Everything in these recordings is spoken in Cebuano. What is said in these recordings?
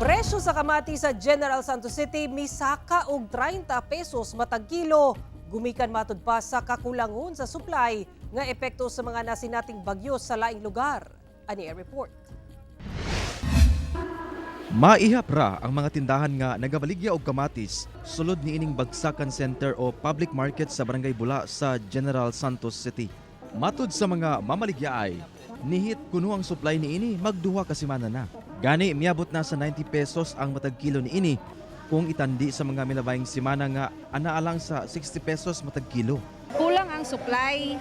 Presyo sa kamatis sa General Santos City misaka og 30 pesos matag kilo. Gumikan matud pa sa kakulangon sa supply nga epekto sa mga nasinating bagyo sa laing lugar. Ani ang report. Maihap ra ang mga tindahan nga nagabaligya og kamatis sulod niining Bagsakan Center o public market sa Barangay Bula sa General Santos City. Matud sa mga mamaligya ay nihit kuno ang supply niini magduha ka semana na. Gani miabot na sa 90 pesos ang matag kilo niini kung itandi sa mga milabayng semana nga anaa lang sa 60 pesos matag kilo. Kulang ang supply.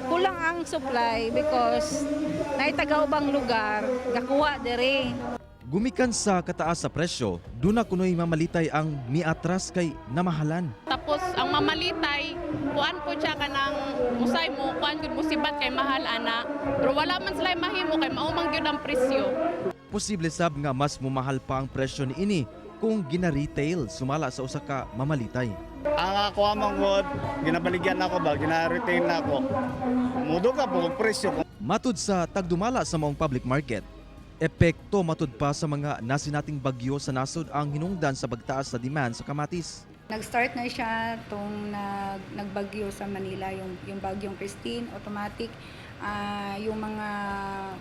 Kulang ang supply because naay taga-ubang lugar, gakuha diri. Gumikan sa kataas sa presyo, duna kuno'y mamalitay ang miatras kay namahalan. Tapos ang mamalitay, kuan po siya kanang usay mo, kuan gud musibat kay mahal ana. Pero wala man sila mahimo kay mao man gyud ang presyo. Posible sab nga mas mumahal pa ang presyo niini kung gina-retail sumala sa usa ka mamalitay. Ang ako amang god, ginabaligyan ako ba, gina-retain na ako. Muduga po og presyo. Matud sa tagdumala sa maong public market, epekto matud pa sa mga nasinating bagyo sa nasod ang hinungdan sa pagtaas sa demand sa kamatis. Nag-start na siya tong nagbagyo sa Manila, yung bagyong Kristine, automatic yung mga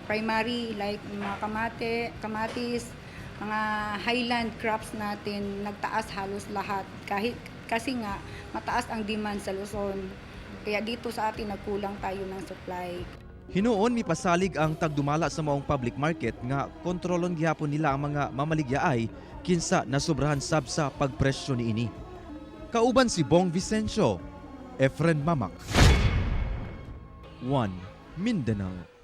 primary like mga kamatis, mga highland crops natin, nagtaas halos lahat. Kahit kasi nga mataas ang demand sa Luzon. Kaya dito sa atin nagkulang tayo ng supply. Hinuon mipasalig ang tagdumala sa maong public market nga kontrolon gihapon nila ang mga mamaligyaay kinsa nasubrahan sab sa pagpresyo niini. Kauban si Bong Vicencio, Efren Mamak. 1 Mindanao.